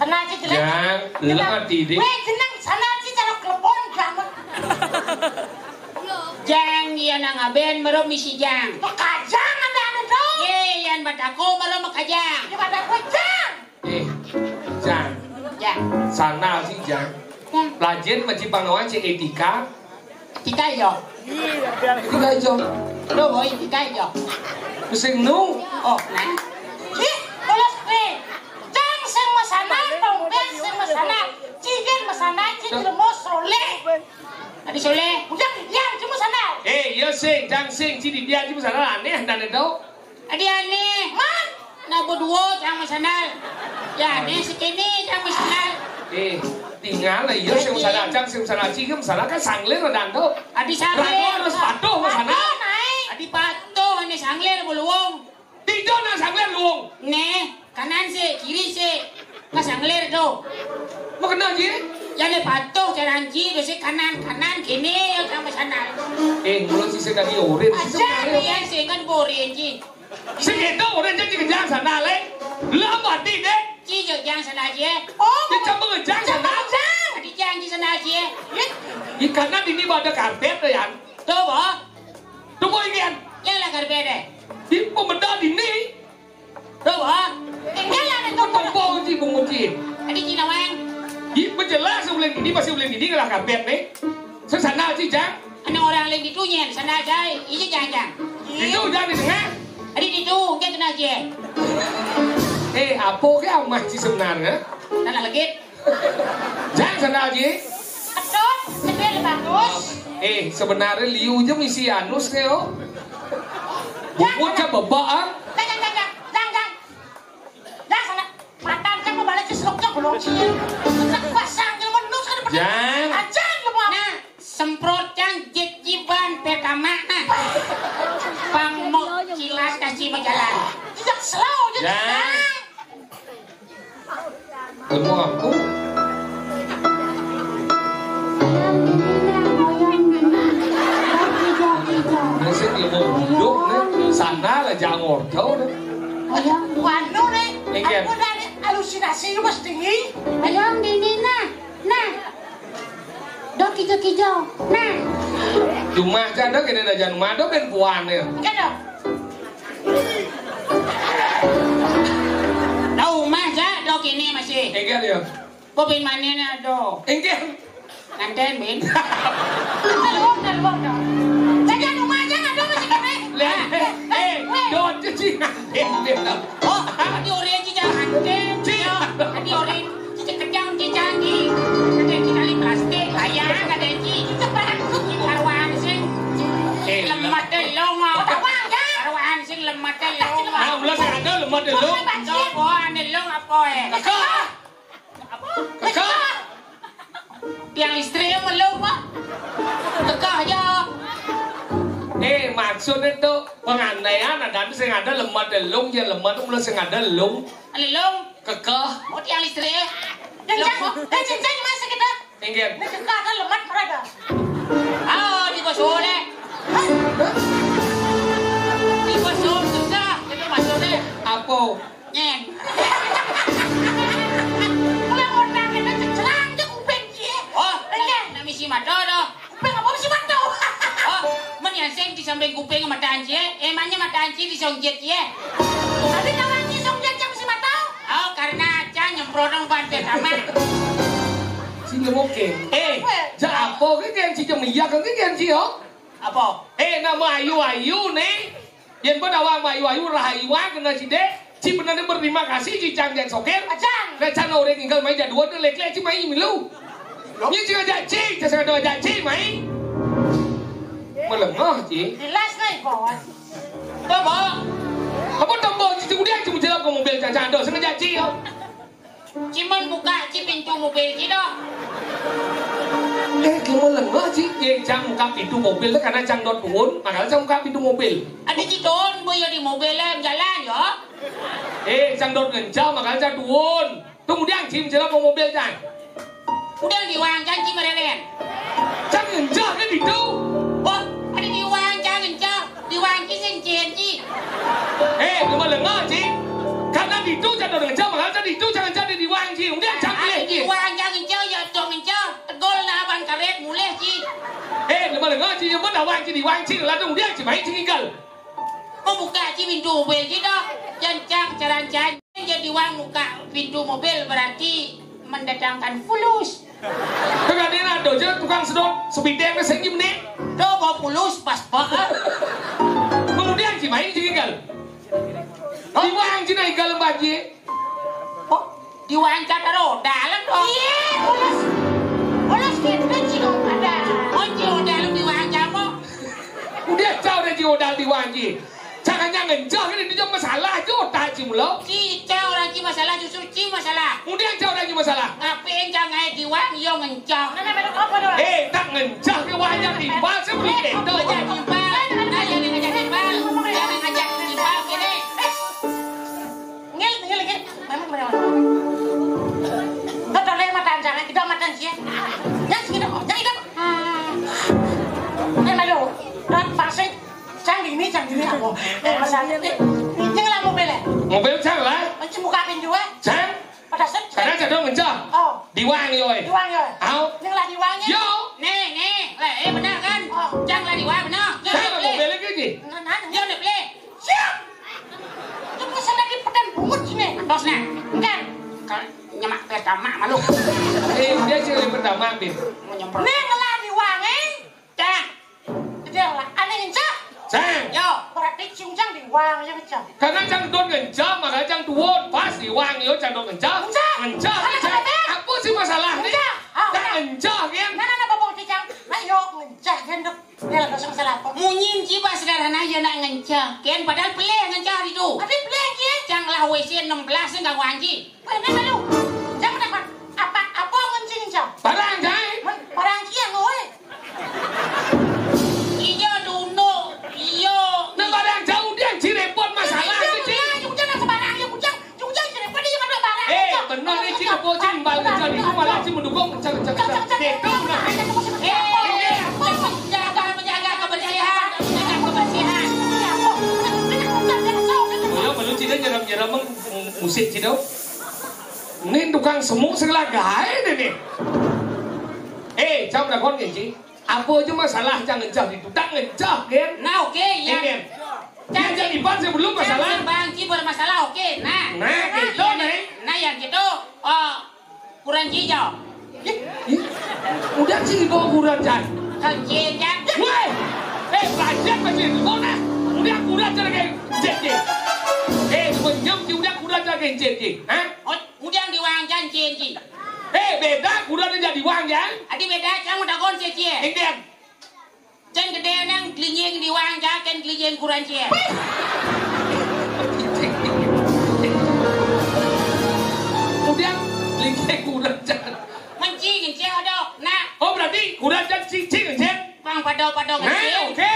tenang aja, jelek. Jang, lu ngerti, Dik? Weh, jeneng sana aja cara klepon banget. Jang, iya nang aben, mero misi jang. Makajang ada anu dong. Ye, yan batako, mero makajang. Di batako jang. Eh, jang. Ya. Sana sih, jang. Ya. Lajen maji pangawan si etika. Etika yo. Etika yo. Lo boy, etika yo. Pusing nu. Oh, nah. Ih, bolos, eh. Jang sing masana, tombes sing masana. Cigen masana, ci jelema soleh. Adi soleh. Udah, ya, cuma sana. Eh, iya sing, jang sing, ci di dia cuma sana aneh dan itu. Adi aneh. Man, nah berdua jang masana. Ya, aneh sekini jang masana. Eh, tinggal lah, iya sing masana, jang sing masana, ci masana kan sanglir dan itu. Adi sanglir. Ragu harus patuh masana. Patuh, naik. Adi patuh, aneh sanglir, belum. Tijo nang sangler luung. Neh, kanan sih, kiri sih. Nggak sangler tuh. Mau kena ji? Ya le patuh jalan ji, terus sih kanan, kanan, kini ya tambah sana. Eh, mulut sih saya tadi orin. Aja, iya sih kan borin ji. Segitu orin jadi kejar sana le. Lah mati deh. Ji jang sana ji. Oh, dia coba ngejar sana. Jang, jang. Tadi janji sana ji. Di kanan ini ada karpet tuh ya. Tuh, Bos. Tunggu ini kan. Yang lah karpet deh. Di pemeda dini. Adi ci nawang. Di, jelas uling dini, masih uling dini ngelah kabeh nih. Sing sandal ci, Jang. Ana orang lain ditu nyen, sandal jai. Iya, Jang, Jang. Itu Jang di tengah. Adi ditu, engke kena je. Eh, apa ke amah ci sebenarnya? Tanah legit. Jang sandal ci. Ketut, lebih bagus. Eh, sebenarnya liu je misi anus ke, oh. Bubut ke bebek, ah. Jang, Jang, Jang, Jang. Jang, Jang, Jang. Dah, sana. Matan kan mau balik ke seloknya belum sih. Nak pasang ke menus kan. Jang. Ajan lu mau. Nah, semprot Jang jit jiban pertama nah. Pang mau kilat kasih berjalan. Tidak slow je. Jang. Lemu aku. Nasib lemu buduk nih. Sana lah jangan ngordo nih. Wanu nih. Inggih. Aku dari halusinasi lu mas tinggi. Ayo dini nah. Nah. Dok kijo-kijo. Nah. Cuma aja dok ini dah jangan mado ben puan ya. Enggak dok. Tahu mah ja dok ini masih. Inggih ya. Kok bin mana nih aduh. Inggih. Nanten bin. Teluang, teluang dong. Saja rumah aja nggak dong masih kena. Leh, eh, dot cuci nanten bin. Oh, di ori aja jangan nanten. Ci. Di ori. Cici kejang, cici canggih. Ada cici kali plastik, layar, ada cici. Itu perang tuh, cici karuan sih. Eh, lemah deh, lo mau. Karuan, ya? Karuan sih, lemah deh, lo mau. Ah, ulah sing ada lemah deh, lo. Lo, oh, ane lo apa, eh? Kakak. Apa? Kakak. Tiang listrik yang lo, Pak. Kakak aja. Eh, maksudnya tuh penganaian, ada sing ada lemah deh, lo, ya lemah tuh, ulah sing ada lo. Ane lo. Kekeh. Oh, tiang listrik. Jenjang, eh, jenjang masih kita. Inggih. Ini kekeh kan lemat berada. Oh, di bos oleh. Di bos oleh kekeh. Itu maksudnya. Apa? Nyen. Kalau orang kita cecerang, dia kuping dia. Oh, inggih. Nak misi mata dah. Kuping apa mesti mantau? Oh, men yang sing di samping kuping mata anci, eh, emangnya mata anci di songjet ya? Tapi kawan di songjet yang mesti mantau. Oh, karena acan nyemprot dong ban pertama. Sing oke. Eh, ja apa ke kan si jemiak ke kan si yo? Apa? Eh, nama ayu-ayu nih. Yen pun awak mayu-ayu rahayu kena side, ci bener berterima kasih ci cang jan sokir. Acan. Nah, can orang tinggal main jadwal tu lek-lek ci main milu. Ni ci ngajak ci, ci sing ada ajak ci main. Melengah ci. Jelas lah, Bos. Tembok. Apa tembok ci kemudian ci menjelak ke mobil caca ada sengaja ci. Ciman buka ci pintu mobil ci dah. Eh, gimana lengah ci? Eh, cang buka pintu mobil tu karena cang dot tuun, makanya cang buka pintu mobil. Ada ci tuun, boy ya di mobil lah jalan ya. Eh, cang dot ngencah, makanya cang tuun. Tunggu dia ci menjelang mau mobil cang. Udah diwang cang ci mereren. Cang ngencah kan itu? Oh, ada diwang cang ngencah. Diwang ci sing cien ci. Eh, cuma lengah ci. Karena ditu jangan ngencang, makanya ditu jangan jadi diwang ci. Udah jangan pilih ci. Diwang jangan ngencang ya dong ngencang. Tegol lawan karet mulih ci. Eh, cuma lengah ci, cuma lawang ci diwang ci, lalu udah ci main ci tinggal. Membuka ci pintu mobil ci dong. Jangan cang caran cang. Jadi diwang buka pintu mobil berarti mendatangkan fulus. Kagak ada aja tukang sedot sebidang ke sing gimne. Do bawa pulus pas banget. Kemudian ci main ci tinggal. Diwang ci naik galem baji. Oh, diwang kata ro dalam dong. Iya, pulus. Pulus gitu ci dong ada. Oh, ci dalam diwang kamu. Udah cau deh ci udah diwang ci. Jangan jangan ngencah ini dia masalah jo tak ci mulo. Ci cau orang ci masalah justru ci masalah. Udah cau orang ci masalah. Tapi enggak ngai diwang yo ngencah. Mana mana apa dong? Eh, tak ngencah ke wayang timbal sebelum itu. Ngajak timbal. Nah, yang ngajak timbal. Jangan ngajak timbal gini. Ngel, ngel, ngel. Mana mana mana. Kau tahu yang mata jangan kita mata sih. Yang sini dong, yang itu. Hmm. Yang lalu. Dot pasik. Cang dini, cang dini apa? Eh, masa ini. Ini lah mobil ya? Mobil cang lah. Kunci buka pintu ya? Cang. Pada set. Karena cang dong ngencah. Oh. Diwang yo. Diwang yo. Au. Ini lah diwang ya? Yo. Nih, nih. Lah, eh benar kan? Oh. Cang lah diwang benar. Cang lah mobil lagi ji. Nah, nah, nah. Yo, nih, beli. Siap. Itu pesan dari pedan bungut sini. Tos nah. Enggak. Ka-, nyemak pertama malu. Eh, dia sih yang pertama, Bin. Mau nyemprot. Ning lah diwangi. Cang. Gedé lah, ané ngencah. Cang. Yo. Berarti ciung cang diwangi ya ngencah. Karena cang don ngencah, makanya cang tuun. Pas diwangi, yo, cang don ngencah. Ngencah. Ngencah, ngencah. Apa sih masalah nih? Ngencah. Ah, cang ngencah, kan? Nah, nah, nah, bapak cang. Nah, yo, ngencah, kan, Dok. Munyin ci, Pak, sederhana ya nak ngencah. Kén padahal pelih ngencah hari tu. Tapi pelih, Ci. Cang lah W C enam belas sing ganggu anji. Wéh, nah, lalu. Cang takon, apa, apa ngencing, Cang? Barang jai. Barang ci yang, wéh. Iya, duduk. Iya. Nah, barang jauh dia ci repot masalah. Iya, ci. Iya, iya, udah, nah, sembarang, ya, udah. Jujur, jadi pedih, mana barang. Eh, benar nih, Ci, kebo Ci, imbal ngencah itu malah Ci mendukung ngencah, ngencah, ngencah. Itu benar. Eh, jaga, menjaga kebersihan, menjaga kebersihan. Iya, belum Ci, dia nyeram-nyeram meng-, musik Ci dong. Ini tukang semuk segala gaé deh nih. Eh, jam berapa nih, Ci? Apa aja masalah, cang ngencah itu. Tak ngencah, Gén. Nah, oke, ya. Gén. Cang, cang, iban sebelum masalah. Cang, Bang Ci bermasalah, oke. Nah. Nah, gitu, nih. Nah, yang gitu, oh, kuran ci, jauh. Ih, ih. Udah ci dibawa kuran, Cang. Kencing, Cang. Woi! Eh, belajar, belajar. Kau nah, udah kuran cara kayak cek, cek. Eh, senyum, Ci, udah kuran cara kayak cek, cek. Hah? Oh, udah diwang, Cang, cek, cek. Eh, beda, kuran aja diwang, Cang. Adi beda, Cang, udah kon, cek, cek. Ini, Cang. Cén gedé nang glinjing diwang, Cang, kén glinjing kuran ci. Udah, glinjing kuran, Cang. Mencing, Cang, aduh. Nah. Oh, berarti kuran Cang ci, ci, Cang. Pang padau-padau. Nah, oke.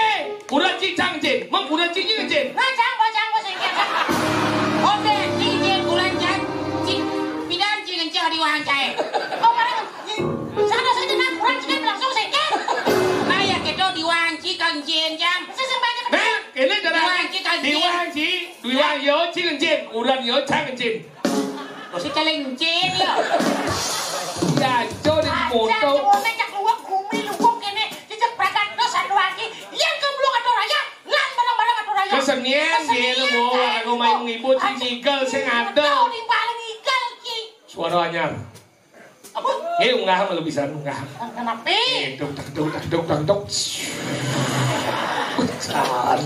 Kuran ci, Cang, Cang. Meng kuran ci, ci, Cang. Nah, Cang, Cang, Cang, Cang. Oke, ci, ci, kuran Cang. Ci, pidan ci ngencah diwang, Cang. Oh, mana? Sana saja, nah, kurang juga langsung saya. Nah, ya, gitu, diwanci kang jin, Jang. Saya, saya banyak. Nah, ini cara diwanci kang jin. Diwanci, diwanci, yo, cing jin, uran, yo, cang jin. Masih caleng jin, ya. Ya, jo, di moto. Cak luwak gumi, luwak ini, cicak pragat, no, satu lagi. Yang ke belum ada raya, lan barang-barang ada raya. Kesenian, dia, lu, mau, aku main ngibut, si Nigel, sing ada. Tahu di paling Nigel, Ci. Suara anyar. Apa? Eh, unggah malu bisa unggah. Kenapa? Eh, duk, duk, duk, duk, duk, duk. Salah.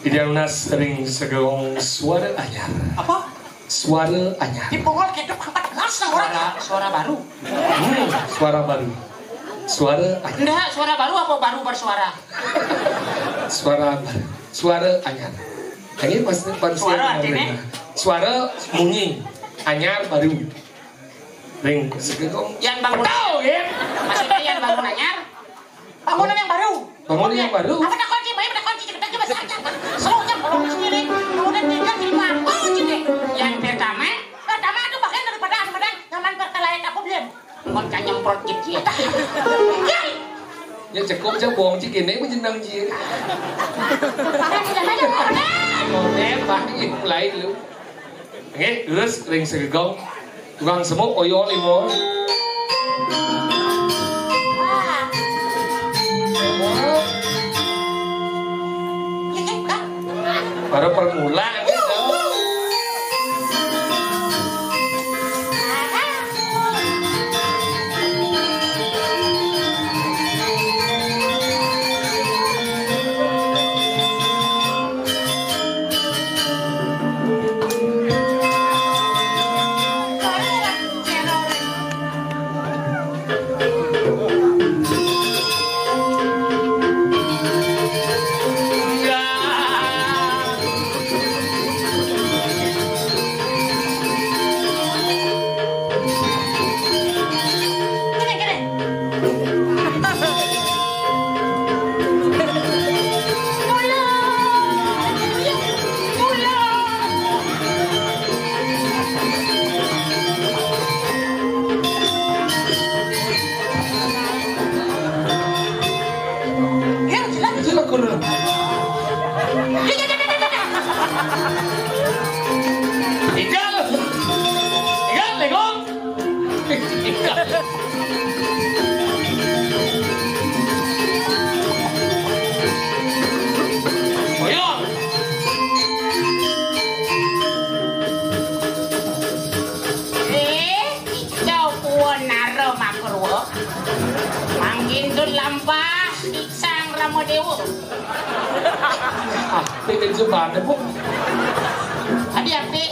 Jadi yang nas sering segong suara anyar. Apa? Suara anyar. Di Pongol gitu empat belas suara. Suara, suara baru. Hmm, suara baru. Suara anyar. Enggak, suara baru apa baru bersuara? Suara baru. Suara anyar. Ini pas, pas suara artinya? Suara munyi. Anyar baru. Ring segegong. Yang bangun. Betul, ya? Maksudnya yang bangun anyar? Bangunan yang baru. Bangunan yang baru. Apa tak kunci? Banyak tak kunci, cepetan coba saja. Seluruhnya kalau kunci ini, kemudian tinggal di mana? Oh, kunci deh. Yang pertama? Pertama itu bagian daripada anu badan nyaman pertalite aku, Bian. Mau nyemprot gitu ya. Ya. Ya, cukup aja bohong cik ini, aku jenang cik. Pakai tidak aja, Bian. Oh, eh, Pak, ini mulai dulu. Nggih, terus ring segegong. Tukang semuk, oyo limo. Para permulaan gitu. Dewa. Ah, pik jebak deh, Bu. Adi apik.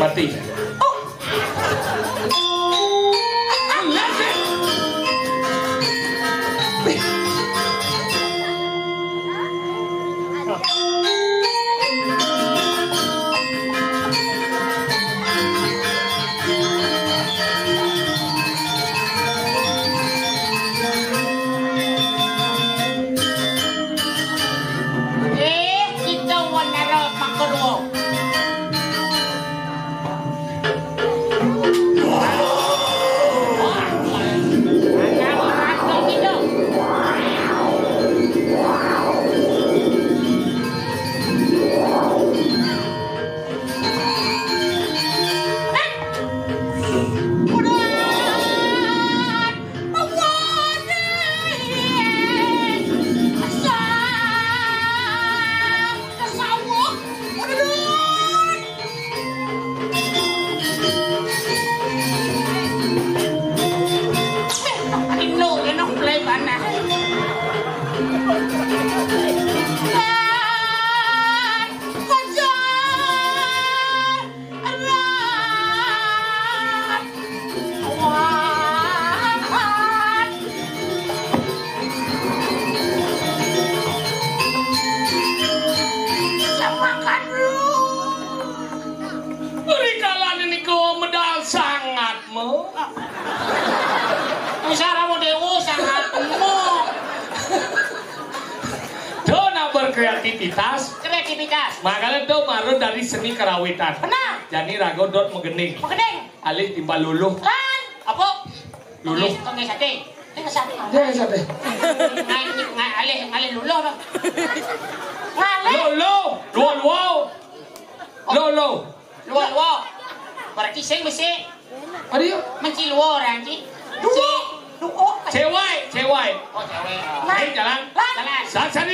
Mati. Eh, kita wanara makarwa. Rikala niku medal sangat, mo. Wis ora mau dewa sangat, mo. Dona berkreativitas. Kreativitas. Makanya do marun dari seni karawitan. Benar. Jani raga dot magending. Magending. Alih timpal luluh. Kan? Apa? Luluh. Kangge sate. Kangge sate. Dia sate. Ngalih, ngalih, ngalih luluh, Bang. Ngalih. Luluh. Luo, luo. Luluh. Luo, luo. Berarti sing besi. Aduh. Menci luo orang, Ci. Luo. Ci. Luo. Cewek, cewek. Oh, cewek. Ayo, jalan. Jalan. Sat, sat,